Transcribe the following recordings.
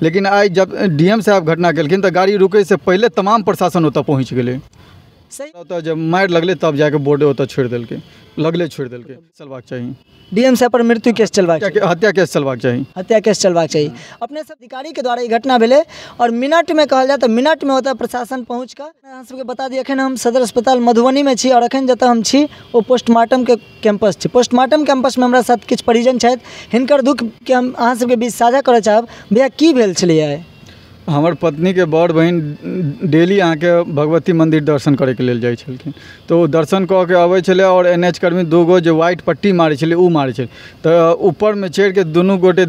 लेकिन आइ जब डीएम साहब घटना केलखिन तऽ गाड़ी रुकैसँ पहिले तमाम प्रशासन ओतऽ पहुँच गेलै। सही। ओतऽ जब मारि लगलै तब जाके बोर्ड ओतऽ छोड़ि देलकै, लगले छोड़ि देलकै। चलबाक चाही डीएम साहब पर मृत्यु केस चलबाक चाही, हत्या केस चलबाक चाही, हत्या केस चलबाक चाही। अपने सब अधिकारी के द्वारा ई घटना भेलै और मिनट में कहल जाय तऽ मिनट में ओतऽ प्रशासन पहुँच कऽ, अहाँ सबके बता दी एखन हम सदर अस्पताल मधुबनी में छी और एखन जतऽ हम छी ओ पोस्टमार्टम के कैंपस छै। पोस्टमार्टम कैंपस में हमरा साथ किछु परिजन छथि, हिनकर दुख के हम अहाँ सबके बीच साझा करऽ चाहब। भैया की भेल छलैया? हमर पत्नीके बड़ बहिन डेली अहाँके भगवती मन्दिर दर्शन करैके लेल जाइ छलखिन, तऽ ओ दर्शन कऽ के अबै छलै और एन एच कर्मी दूगो जे वाइट पट्टी मारै छलै ओ मारै छलै, तऽ ऊपरमे चढ़िके दुनू गोटे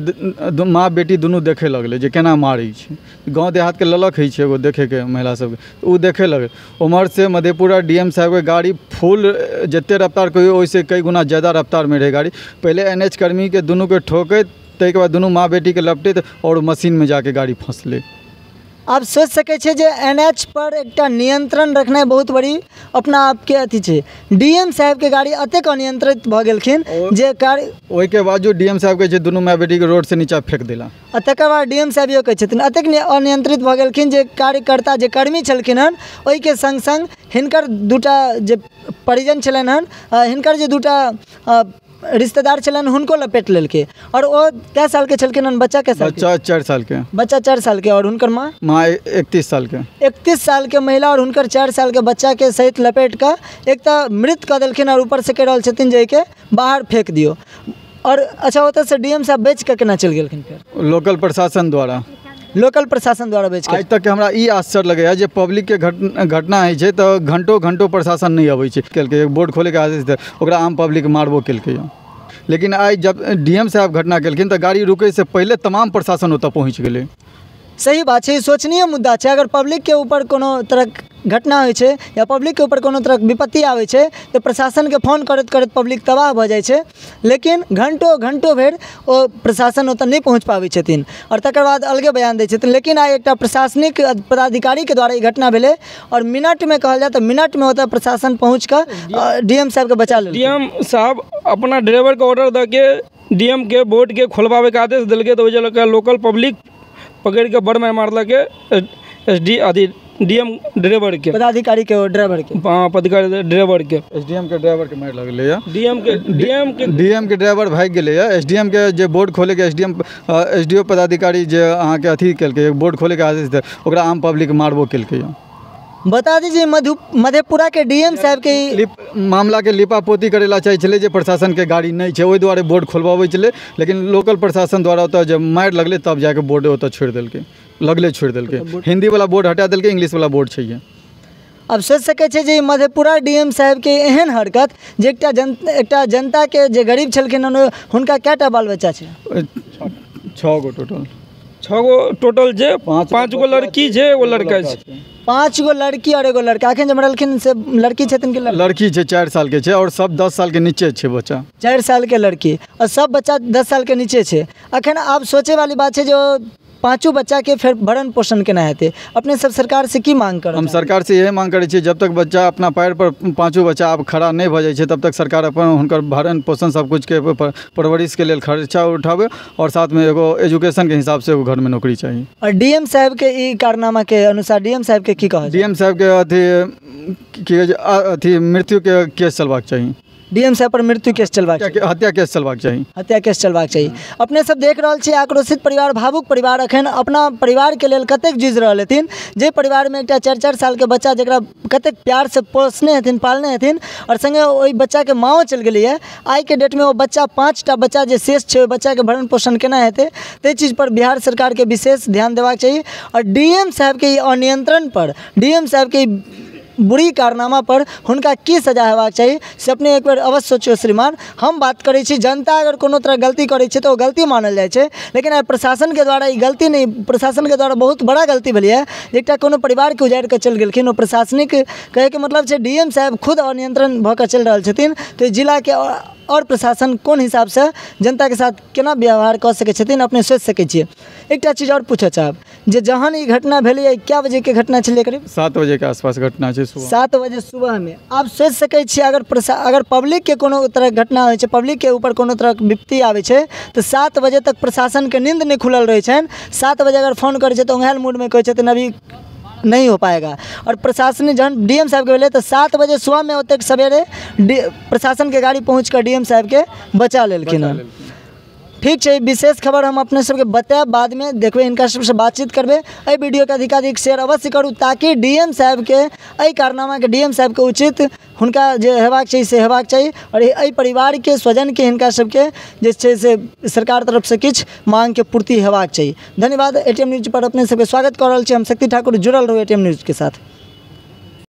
माँ बेटी दुनू देखै लगलै जे केना मारै छै। गाँव देहातके ललक होइ छै एगो देखैके महिला सबके, ओ देखै लगलै। उम्हरसँ मधेपुरा डी एम साहेबके गाड़ी फुल जते रफ्तार कहियौ ओहिसँ कई गुना ज्यादा रफ्तारमे रहै गाड़ी। पहिले एन एच कर्मीके दुनूके ठोकैत, ताहिके बाद दुनू माँ बेटीके लपटैत और मशीनमे जाके गाड़ी फँसलै। आप सोचि सकै छियै जे एन एच पर एकटा नियंत्रण रखनाइ बहुत बड़ी अपना आपके अथी छै। डी एम साहेबके गाड़ी एतेक अनियंत्रित भऽ गेलखिन जे कार ओहिके बावजूद डी एम साहेब कहै छै दुनू माय बेटीके रोडसँ नीचा फेक देला। आ तकर बाद डी एम साहेब इहो कहै छथिन एतेक अनियंत्रित भऽ गेलखिन जे कार्यकर्ता जे कर्मी छलखिन हन ओहिके सङ्ग सङ्ग हिनकर दूटा जे परिजन छलनि हन, हिनकर जे दूटा रिश्तेदार छलनि हुनको लपेट लेलकै। और ओ कै साल के छलखिन हन बच्चा? कै साल? बच्चा 4 साल के। बच्चा 4 साल के और हुनकर माँ? माँ 31 साल के। 31 साल के महिला और हुनकर 4 साल के बच्चा के सहित लपेट कऽ एक तऽ मृत कऽ देलखिन और ऊपर से कहि रहल छथिन जे एहिके बाहर फेंक दियौ। और अच्छा ओतऽ से डी एम साहब बचि कऽ केना चलि गेलखिन फेर? लोकल प्रशासन द्वारा। लोकल प्रशासन द्वारा बचि कऽ। आइ तक हमरा ई आश्चर्य लगैया जे पब्लिकके घटना होइ छै तऽ घंटो घंटो प्रशासन नहि अबै छै। केलकै बोर्ड खोलैके आदेश दे, ओकरा आम पब्लिक मारबो केलकै। लेकिन आइ जब डी एम साहब घटना केलखिन तऽ गाड़ी रुकैसँ पहिले तमाम प्रशासन ओतऽ पहुँच गेलै। सही बात छै, सोचनीय मुद्दा छै। अगर पब्लिकके ऊपर कोनो तरहक घटना होइ छै या पब्लिकके ऊपर कोनो तरहक विपत्ति आबै छै तऽ प्रशासनके फोन करैत करैत पब्लिक तबाह भऽ जाइ छै, लेकिन घंटो घंटो भरि ओ प्रशासन ओतऽ नहि पहुँच पाबै छथिन और तकर बाद अलगे बयान दै छथिन। लेकिन आइ एकटा प्रशासनिक पदाधिकारीके द्वारा ई घटना भेलै और मिनटमे कहल जाय तऽ मिनटमे ओतऽ प्रशासन पहुँच कऽ डी एम साहबके बचा लेलकै। डी एम साहब अपना ड्राइवरके ऑर्डर दऽ के डी एम के बोर्डके खोलबाबैके आदेश देलकै, तऽ ओहि लऽ कऽ लोकल पब्लिक पकड़ि कऽ बड़ मारि मारलकै एस डी अथी डी एम ड्राइवर के, पदाधिकारी के ड्राइवर के, हाँ पदाधिकारी ड्राइवर के, एस डी एम के ड्राइवर के मारि लगलै। डी एम के ड्राइवर भागि गेलैया। एस डी एम के जे बोर्ड खोलैके S D M S D O पदाधिकारी जे अहाँके अथी केलकै बोर्ड खोलैके आदेश दे, ओकरा आम पब्लिक मारबो केलकै। बता दीजिए मधेपुरा के डी एम साहब के मामला के लिपापोती करै ला चाहै छलै जे प्रशासन के गाड़ी नहि छै, ओहि दुआरे बोर्ड खोलबाबै छलै। लेकिन लोकल प्रशासन द्वारा ओतऽ जब मारि लगलै तब जाके बोर्ड ओतऽ छोड़ि देलकै, लगले छोड़ि देलकै। हिंदी वाला बोर्ड हटा देलकै, इंग्लिश वाला बोर्ड छैहे। अब सोचि सकै छै जे मधेपुरा डी एम साहब के एहन हरकत जे एकटा जनता के जे गरीब छलखिन हन हुनका कएटा बाल बच्चा छै? 6 गो टोटल। 6 गो टोटल छै, 5 गो लड़की छै, एगो लड़का छै। 5 गो लड़की और एगो लड़का। अखन जे मरलखिन से लड़की छथिन कि लड़की छै? 4 साल के छै और सब 10 साल के नीचे छै बच्चा। 4 साल के लड़की और सब बच्चा 10 साल के नीचे छै। अखन आब सोचे वाली बात छै जो पाँचों बच्चा के फेर भरण पोषण केना हेतै। अपने सब सरकार से की मांग करब? हम सरकार से यही मांग करै छियै जब तक बच्चा अपना पैर पर पाँचों बच्चा आब खड़ा नहि भऽ जाइ छै तब तक सरकार अपन हुनकर भरण पोषण सब कुछ के परवरिश के लेल खर्चा उठाबै और साथ में एगो एजुकेशन के हिसाब से एगो घर में नौकरी चाही। और डी एम साहब के ई कारनामा के अनुसार डी एम साहब के की कहल? डी एम साहब के अथी की अथी मृत्यु के केस चलबाक चाही। डी एम साहब पर मृत्यु केस चलबाक चाही, हत्या केस चलबाक चाही, हत्या केस चलबाक चाही। अपने सब देख रहल छी आक्रोशित परिवार, भावुक परिवार अखन अपना परिवार के लेल कतेक जूझि रहल हेथिन। जे परिवार में एकटा 4-4 साल के बच्चा जकरा कतेक प्यार से पोसने हेथिन, पालने हेथिन और संगे ओहि बच्चा के माँओ चलि गेलैया। आइ के डेट में ओ बच्चा 5टा बच्चा जे शेष छै ओहि बच्चा के भरण पोषण केना हेतै, ताहि चीज पर बिहार सरकार के विशेष ध्यान देबाक चाही। और डी एम साहब के अनियंत्रण पर, डी एम साहब के बुरी कारनामा पर हुनका की सजा हेबाक चाही से अपने एक बेर अवश्य सोचियौ श्रीमान। हम बात करै छी जनता अगर कोनो तरह गलती करै छै तऽ ओ गलती मानल जाइ छै, लेकिन आइ प्रशासनके द्वारा ई गलती नहि, प्रशासनके द्वारा बहुत बड़ा गलती भेलैए जे एकटा कोनो परिवारके उजाड़ि कऽ चलि गेलखिन। ओ प्रशासनिक कहैके मतलब छै डी एम साहेब खुद अनियंत्रण भऽ कऽ चलि रहल छथिन, तऽ जिलाके और प्रशासन कोन हिसाबसँ जनताके साथ केना व्यवहार कऽ सकै छथिन अपने सोचि सकै छियै। एकटा चीज आओर पूछऽ चाहब जे जहन ई घटना भेलैए, कए बजेके घटना छलै? करीब 7 बजेके आसपास घटना छै, सुबह 7 बजे सुबहमे। आब सोचि सकै छियै, अगर पब्लिकके कोनो तरहके घटना होइ छै, पब्लिकके ऊपर कोनो तरहके विपत्ति आबै छै, तऽ 7 बजे तक प्रशासनके नींद नहि खुलल रहै छनि। 7 बजे अगर फोन करै छै तऽ ओंघायल मूडमे कहै छथिन अभी नहीं हो पाएगा। और प्रशासनिक जहन डीएम साहबके भेलै तऽ 7 बजे सुबहमे ओतेक सवेरे प्रशासनके गाड़ी पहुँच कऽ डीएम साहबके बचा लेलखिन हँ। ठीक छै, विशेष खबर हम अपने सबके बतायब बादमे, देखबै हिनका सबसँ बातचीत करबै। एहि वीडियोके अधिकाधिक शेयर अवश्य करू ताकि डीएम साहबके एहि कारनामाके डीएम साहबके उचित हुनका जे हेबाक चाही से हेबाक चाही, आओर एहि परिवारके स्वजनके हिनका सबके जे छै से सरकार तरफसँ किछु माँगके पूर्ति हेबाक चाही। धन्यवाद। एटीएम न्यूज पर अपने सबके स्वागत कऽ रहल छी, हम शक्ति ठाकुर, जुड़ल रहू एटीएम न्यूजके साथ।